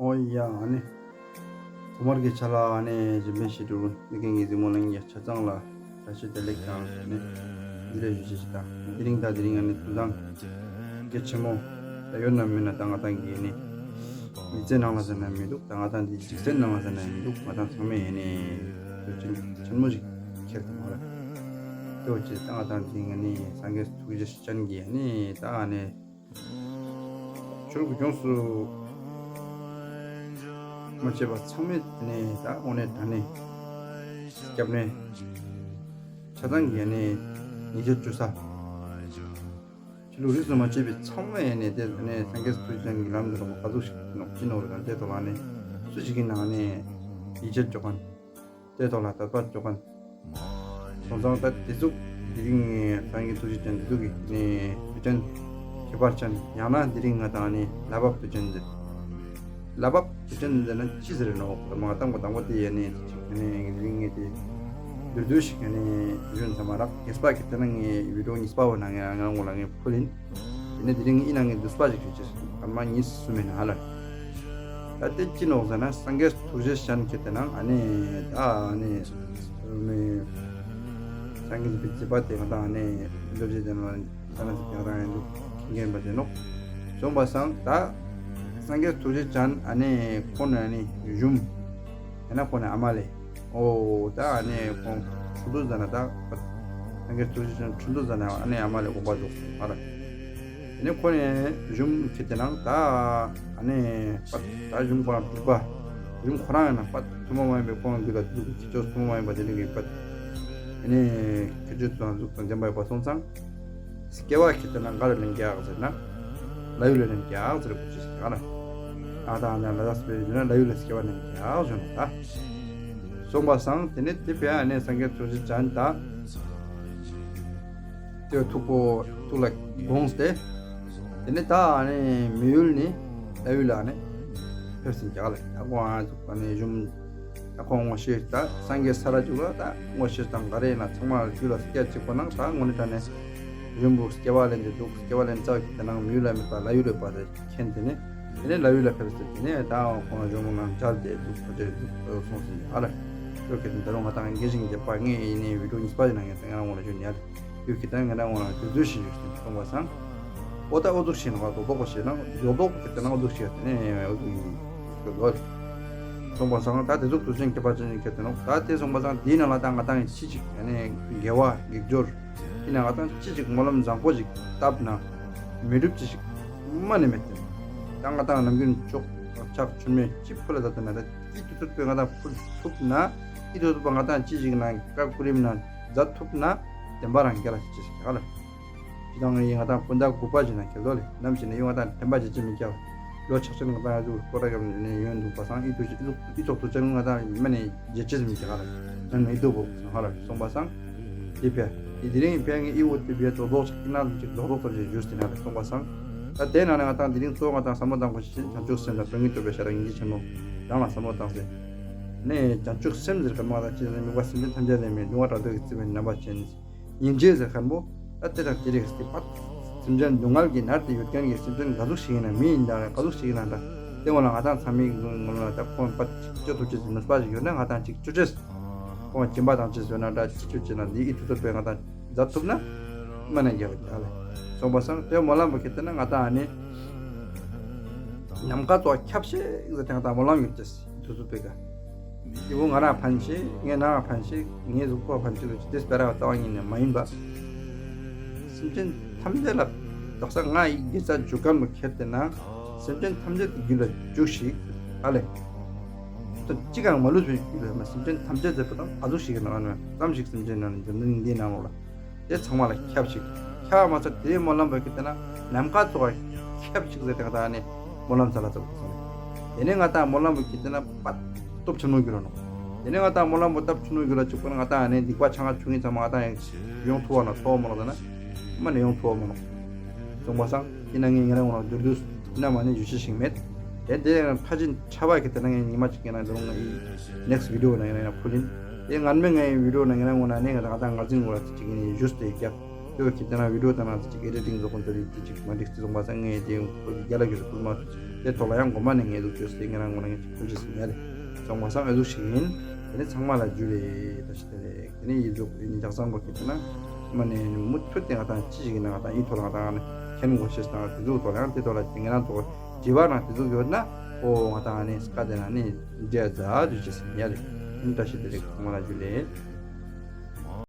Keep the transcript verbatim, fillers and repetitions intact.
ཨོ་ཡ། ཨ་ནི། ཐོག་མར་གྱི་ཆ་ལ་ཨ་ནི་གཞན་ཕན་ཞུ་འདོད་འདི་གན་གྱི་གཟིགས་མོ་ལ་ངས་ཆ་ཚང་ལ་བཀྲ་ཤིས་བདེ་ལེགས་དང་ཨ་ནི་འདི་ལས་ཞུ་ཅེས་ཤིག་དང་། དེ་རིང་དང་དེ་རིང་ཨ་ནི་དུས་དང་གལ་ཆེན་མོ་ད་ཡོད་ན་མེད་ན་ད་ང་ཏང་གི་ཨ་ནི་མི་ཚེ་ནང་ལ་ཟེར་ན་མི་འདུག་ད་ང་ཏང་འདི་འཇིག་རྟེན་ནང་ལ་ཟེར་ན་མི་འདུག་ང་ཏང་ཚང་མས་ཨ་ནི་དུས་ཆེན་ཆེན་མོ་ཞིག་ཁྱེར་ཏེ་མ་རེད། དེ་བ་ཅིག་ད་ང་ཏང་འདི་ཨ་ནི་སངས་རྒྱས་ཐུགས་རྗེ་ཅན་གྱི་ཨ་ནི་ད་ཨ་ནི། ཆོས་ལུགས་ཡོངས་སུ་མ་ཕྱེ་བ་ཚང་མས་ནས་ད་དངོས་གནས་དྲང་གནས་སྐྱབས་གནས་ཆ་ཚང་གི་ནས་ཉེས་ཆད་གཅོད་ས། ཆོས་ལུགས་རིས་སུ་མ་ཆད་པའི་ཚང་མས་ནས་དེ་ནས་སངས་རྒྱས་ཐུགས་རྗེ་ཅན་གྱི་ལམ་འདི་ལ་ག་ཟུག་ཞིག་ནོག་ཅི་ནོར་དང་དེ་ཐོག་ལ་ནས་སུ་ཞིག་གི་ནང་ནས་ཉེས་ཆད་གཅོད་མཁན། དེ་ཐོག་ལ་དད་པ་སྐྱོ་མཁན། སོང་ཙང་ད་དེ་ཚོ་དེ་རིང་ངས་སངས་རྒྱས་ཐུགས་རྗེ་ཅན་དེ་ཚོ་གི་ནས་དུས་ཅན་ཁྱད་པར་ཅན་ཡང་ན་དེ་རིང་ང་དང་ནི་ལྷ་བབས་དུས་ཅན་འདི། ལྷ་བབས་དུས་ཅན་འདི་ན་ཅི་ཟེར་ནོ་མ་དང་པོ་དང་པོ་དེ་ཡས་ནས་དེ་ཅིག་ནས་དེ་རིང་ངས་དེ་བསྡུས་བསྡུས་ཤིག་ནས་གཞོན་ཚང་མ་རག་རྒྱས་པ་གི་དེ་ན་ངས་བི་ཌིའོ་གཉིས་པ་བོ་ན་ངས་ང་རང་ངོ་ལ་ངས་ཕུལ་ཡིན། དེ་ནས་དེ་རིང་ཨི་ན་ངས་བསྡུས་པ་ཞིག་ཞུ་ཅེས་སོང་ཨ་མ་གཉིས་གསུམ་མེད་ན་ཧ་ལ། ད་དེ་ཅི་ནོག་ཟེར་ན་སངས་རྒྱས་ཐུགས་རྗེ་ཅན་ཁྱེད་དེ་ནང་ཨ་ནི་ད་ཨ་ནི་མི་སངས་རྒྱས་ཀྱི་བྱེད་པ་དེ་ང་དང་ཨ་ནི་འདུ་བྱེད་དེ་ནང་ད་ན་ཟིག་ཡང་དང་ཡང་འདུག་མཁན་པ་དེ་ནོག་བྱུང་བ་སང་ད་སངས་རྒྱས་ཐུགས་རྗེ་ཅན་ཨ་ནི་ཁོང་ནི་ཨ་ནི་ཡུམ་ཡང་ན་ཁོང་ནི་ཨ་མ་ལེ། ཨོ་ད་ཨ་ནི་ཁོང་ཁྲུ་འདུ་ཟ་ན་ད་སངས་རྒྱས་ཐུགས་རྗེ་ཅན་ཁྲུ་འདུ་ཟ་ན་ཨ་ནི་ཨ་མ་ལེ་དགོངས་པ་རྫོགས་སོང་ཨ་ར། དེ་ནས་ཁོ་ནས་གཞུང་ཁྱེད་དེ་ནང་ད་ཨ་ནི་པ་ད་གཞུང་ཁོ་རང་འདུག་པ། གཞུང་ཁོ་རང་ཡང་ན་པ་ཐུན་མོང་མ་ཡིན་པའི་ཁོང་རང་འདུག་ལ་འདུག་ཁྱེད་ཚོ་ཐུན་མོང་མ་ཡིན་པ་དེ་འདྲ་གི་པ། ཨ་ནི་ཁྱེད་ཚོ་དང་གཟུགས་དང་ལྡན་པ་ཡོད་པ་སོང་ཙང་། སྐྱེ་བ་ཁྱེད་དེ་ནང་ག་ལ་ལེན་རྒྱག་ཟེར་ན། ལ་ཡུལ་ལ་ལེན་རྒྱག་ཟེར་གོ་ཅི་ཟེར་ག་ལ། ཨ་ད་ཨ་ན་ལ་དྭགས་སི་པའི་ཡུལ་ན་ལ་ཡུལ་ལ་སྐྱེ་བ་ལེན་རྒྱག་ཟེར་ན་ད། སོང་བ་སང་དེ་ནས་དེ་བས་ཨ་ནེ་སངས་རྒྱས་ཐུགས་རྗེ་ཅན་ད། དེ་ཐུགས་པོ་ཐུགས་ལ་དགོངས་ཏེ། དེ་ནས་ད་ཨ་ནེ་མི་ཡུལ་ནི་ལ་ཡུལ་ལ་ཨ་ནེ་ཕེབས་ཟིན་རྒྱག་ལ་ད་ཁོང་ཨ་ཐུག་ཨ་ནེ་གཞུང་ད་ཁོང་ངོ་ཤེས་ད་སངས་རྒྱས་ས་ར་ཅུག་ལ་ད་ངོ་ཤེས་དང་ག་རེ་ཡིན་ན་ཚང་མ་རྒྱུད་ལ་སྐྱ་གཅིག་པོ་ནང་ད་ངོ་ནི་ད་ནས་གཞུང་པོ་སྐྱེ་བ་ལེན་ཏེ་འདུག་སྐྱེ་བ་ལེན་ཙག་གི་དེ་ནང་མི་ཡུལ་ལ་མེད་པ་ལ་ཡུལ་ཡོད་པ་རེད། མཁྱེན་དེ་ནས་དེ་ནས་ལ་ཡུལ་ལ་ཕེབས་ཏེ་དེ་ནས་ད་ཁོང་གཞུང་ནང་མཇལ་ཏེ་འདུག་ཁོ་དེར་འདུག་སོང་ཟིན་ཨ་ལ། ཁྱོད་ཀྱི་ད་རུང་ང་དང་དགེ་ཞིང་རྒྱབ་པ་ངས་ཡིན་ནའི་བི་ཌིའོ་གཉིས་པ་ཡིན་ན་ངས་ད་ང་རང་ངོ་ལ་ཞུ་ཉལ་ཡོད་ཀྱི་ད་ང་རང་ངོ་ལ་དུས་ཚོད་ཞིག་ཡོད་ཟིན་གཏོང་བ་སང་། ཨོ་ད་ཨོ་ཙུག་ཤེས་ན་ང་རྡོག་རྡོག་པོ་ཤེས་ན་རྡོག་རྡོག་གི་དེ་ན་ཨོ་ཙུག་ཤེས་དེ་ནས་ཨོ་ཙུག་ཡིན་གི་ལོ། སོང་བ་སང་ད་དེ་ཚོ་དུས་ཆེན་ཁྱད་པར་ཅན་ཁྱེད་དེ་ནོ་ད་དེ་སོང་བ་སང་དེའི་ནང་ལ་ད་ང་དང་ཡིན་ཕྱི་ཅིག་ཡ་ནས་དགེ་བ་དགེ་སྦྱོར། ཡིན་ན་ང་དང་ཅི་ཞིག་སྨོན་ལམ་བཟང་པོ་ཞིག་བཏབ་ན་མི་འགྲུབ་ཅི་ཞིག་མ་ནས་མེད་དེ། ད་ང་དང་ནམ་རྒྱུན་ཅོག་ཆག་ཆུན་མེད་ཅི་ཕུལ་ལ་ད་དེ་ན་ད་ཅི་ཏུ་ཐུབ་པའི་ང་དང་ཕུལ་ཐུབ་ན་ཨི་ཏུ་ཐུབ་པ་ང་དང་ཅི་ཞིག་ན་ཀ་ཀུ་རིམ་ན་མཛད་ཐུབ་ན་བདེན་པ་རང་རྒྱ་ལ་ཅི་ཞིག་ཧ་ལ། ཅི་དང་ཡིན་ང་དང་སྤུན་ཟླ་དགུ་པ་ཞིག་ན་ཁྱེད་ལོ་ལེ་ནམ་ཞིག་ན་ཡིན་ང་དང་དྲན་པ་ཅི་ཅི་མི་རྒྱ་ལ། ལོ་ཆག་ཆེན་ང་དང་ཡ་ཟུག་སྐོར་ར་གམ་ནས་ཡོན་འདུག་པ་སང་ཨི་ཏུ་ཨི་ཏོག་ཏུ་ཅན་ང་དང་མ་ནས་རྒྱ་ཅི་ཟིན་ཀྱི་ཧ་ལ། ནམ་ཨི་ཏུ་བོ་ཧ་ལ་སོང་བ་སང་། དེ་ཕྱིར། དེ་དེ་རིང་ཕན་གྱི་ཨི་འོ་དེ་ཕྱིར་རྡོག་རྡོག་ཅིག་ཨི་ན་ཅིག་རྡོག་རྡོག་ཙམ་ཞིག་བཞུགས་ཟིན་ན་ལ་སོང་བ་སང་། ད་དེ་ནང་ནས་ང་དང་དེ་རིང་གཙོ་བོ་ང་དང་བསམ་བློ་བཏང་དགོས་ཤེས་བྱང་ཆུབ་སེམས་དང་དོན་གཉིས་རྟོགས་པའི་ཤེས་རབ་སྙིང་རྗེ་ཆེན་མོ། རང་ལ་བསམ་བློ་བཏང་ཟེར། ནས་བྱང་ཆུབ་སེམས་ཟེར་ག་མ་དང་ཅི་ཟེར་དམིགས་པ་སེམས་ཅན་ཐམས་ཅད་ལས་མེད་ལུས་ངག་དྲན་རྟོག་གི་རྩིས་མེད་རྣམ་པ་ཅན། སྙིང་རྗེ་ཟེར་མཁན་པོ། ད་དེ་དང་དེ་རིགས་སྟེ་པ། སེམས་ཅན་སྡུག་བསྔལ་གྱིས་མནར་ཏེ་ཡོད་མཁན་གྱི་སེམས་ཅན་ག་ཟུག་ཞིག་ཡིན་ན་མི་ཡིན་ད་ག་ཟུག་ཞིག་ཡིན་ན་འདྲ། དེ་ངོ་ལ་ང་དང་ཚང་མའི་ངོ་ལ་ད་ཁོང་པ་ཅིག་སྤྱོད་ཐུབ་ཅེས་ནུས་པ་ཞིག་ཡོད་ན་ང་དང་ཅིག་སྤྱོད་ཅེས། ཁོང་སྦྱིན་པ་དང་ཅིག་ཡོད་ན་འདྲ་ཅིག་སྤྱོད་ཅེས་ན་འདི་ཨི་ཐུབ་ཐུབ་པའི་ང་དང་མཛད་ཐུབ་ན། མ་ནས་རྒྱལ་བ་རྒྱལ་ལ། སོང་པ་སང་དེ་སྨོན་ལམ་པོ་ཁྱེད་ལྟ་ན་ང་དང་ཨ་ནི། ནམ་མཁའ་ཙོགས་ཁྱབ་ཤིག་ཟེར་ཏེ་ང་དང་སྨོན་ལམ་ཡོད་ཅེས་ཨི་ཐུབ་ཐུབ་པའི་ག། སྐྱེ་བོ་ང་རང་ཕན་ཞིག་ངའི་ནང་ཕན་ཞིག་ངའི་གཟུགས་པོ་ཕན་ཞིག་ལ་ཅི་དེ་སྤེ་ར་བ་རྩ་བ་ཉིད་ནས་མ་ཡིན་པ། སེམས་ཅན་ཐམས་ཅད་ལ་དག་ས་ང་ཡི་དགེ་རྩ་འཇུག་མཁན་པོ་ཁྱེར་ཏེ་ན་སེམས་ཅན་ཐམས་ཅད་ཀྱི་རྒྱུད་ལ་འཇུག་ཤིག་ཨ་ལེ། ད་ཅི་གང་མ་ལུས་པའི་རྒྱུད་ལ་མ་སེམས་ཅན་ཐམས་ཅད་ཟེར་པ་དང་ག་ཟུག་ཞིག་ཡིན་ན་ཙམ་ཞིག་སེམས་ཅན་ནང་ནས་འཛམ་གླིང་འདིའི་ནང་ལོགས་ལ། དེ་ཚང་མ་ལ་ཁྱབ་ཅིག་ཁྱབ་མ་ཚད་དེའི་སྨོན་ལམ་པོ་ཁྱེར་ཏེ་ན་ནམ་མཁའ་ཙོགས་ཁྱབ་ཅིག་ཟེར་ཏེ་ང་དང་ནི་སྨོན་ལམ་ཚ་ལ་ཚ་བོ་སོང་། དེ་ནས་ང་དང་སྨོན་ལམ་པོ་ཁྱེར་ཏེ་ན་པ་སྟོབས་ཆེན་མོ་གྱུར་རོ་ནོ། དེ་ནས་ང་དང་སྨོན་ལམ་པོ་སྟོབས་ཆེན་མོ་གྱུར་ལ་ཅིག་པོ་ན་ང་དང་ནི་སྡིག་པ་ཆ་ང་ཆུང་ངི་ཚང་མ་ང་དང་ཡང་ཡོང་ཐུབ་བ་ན་ཐོབ་མོ་ལོ་ད་ན། མ་ནི་ཡོང་ཐུབ་བ་མོ་ལོ། སོང་པ་སང་ཡིན་ན་ངས་ངེད་རང་ངོ་ལ་བསྡུར་བསྡུར་ཡིན་ན་མ་ནི་ཞུ་ཤེས་ཤིག་མེད། དེ་དེ་ཡང་ཕ་ཆིན་ཕྲ་བ་ཁྱེར་ཏེ་ན་ངས་ཉི་མ་གཅིག་ཡིན་ན་འདི་རུང་ངའི་next video་ན་ཡིན་ན་ཕུལ་ཡིན། དེ་སྔན་མའི་ངའི་video་ན་ཡིན་ན་ངོ་ན་ནི་ང་དང་ང་དང་ང་འཛིན་ངོ་ལ་ཅིག་ཡིན་ཞུས་ཏེ་རྒྱབ། དེ་བ་ཁྱེར་ཏེ་ན་video་དང་ན་ཅིག་editing་བཟོ་གོ་འདི་རིགས་ཅིག་མ་འགྲིག་ཅིག་སོང་པ་སང་ངས་དེ་ཁོ་གི་རྒྱ་ལ་གི་སུ་ཕུལ་མ། དེ་ཐོག་ལ་ཡང་དགོན་པ་ནས་ཉེས་འཛུགས་བྱོས་ཟེར་ངེད་རང་ངོ་ན་ངས་ཅིག་ཐུགས་རྗེ་ཟིན་ཡ་རེད། སོང་མ་སང་ཨོ་ཟུག་ཞིག་ཡིན། དེ་ནས་ཚང་མ་ལ་འཇུ་ལེ་ད་ཞིག་དེ་རེད། དེ་ནས་ཡིད་འཇོག་ཡིན་ཇག་ཚང་པོ་ཁྱེད་ན་མ་ནས་མུ་མཐུད་དེ་ང་དང་ཅི་ཞིག་ཡིན་ན་ང་དང་ཡིད་ཐོག་ལ་ང་དང་ནས་མཁྱེན་དགོས་ཤེས་དང་དེ་ཚོ་ཐོག་ལ་ཡང་དེ་ཐོག་ལ་ངེད་རང་ཐོག་དྲི་བ་རང་དེ་ཚོ་ཡོད་ན་ཨོ་ང་དང་ནས་སྐད་དེ་ན་ནས་འདྲེ་ཛ་འཇུ་ཅི་ཟིན་ཡ་རེད། ཨིན་ད་ཞིག་དེ་རེད། ཚང་མ་ལ་འཇུ་ལེ།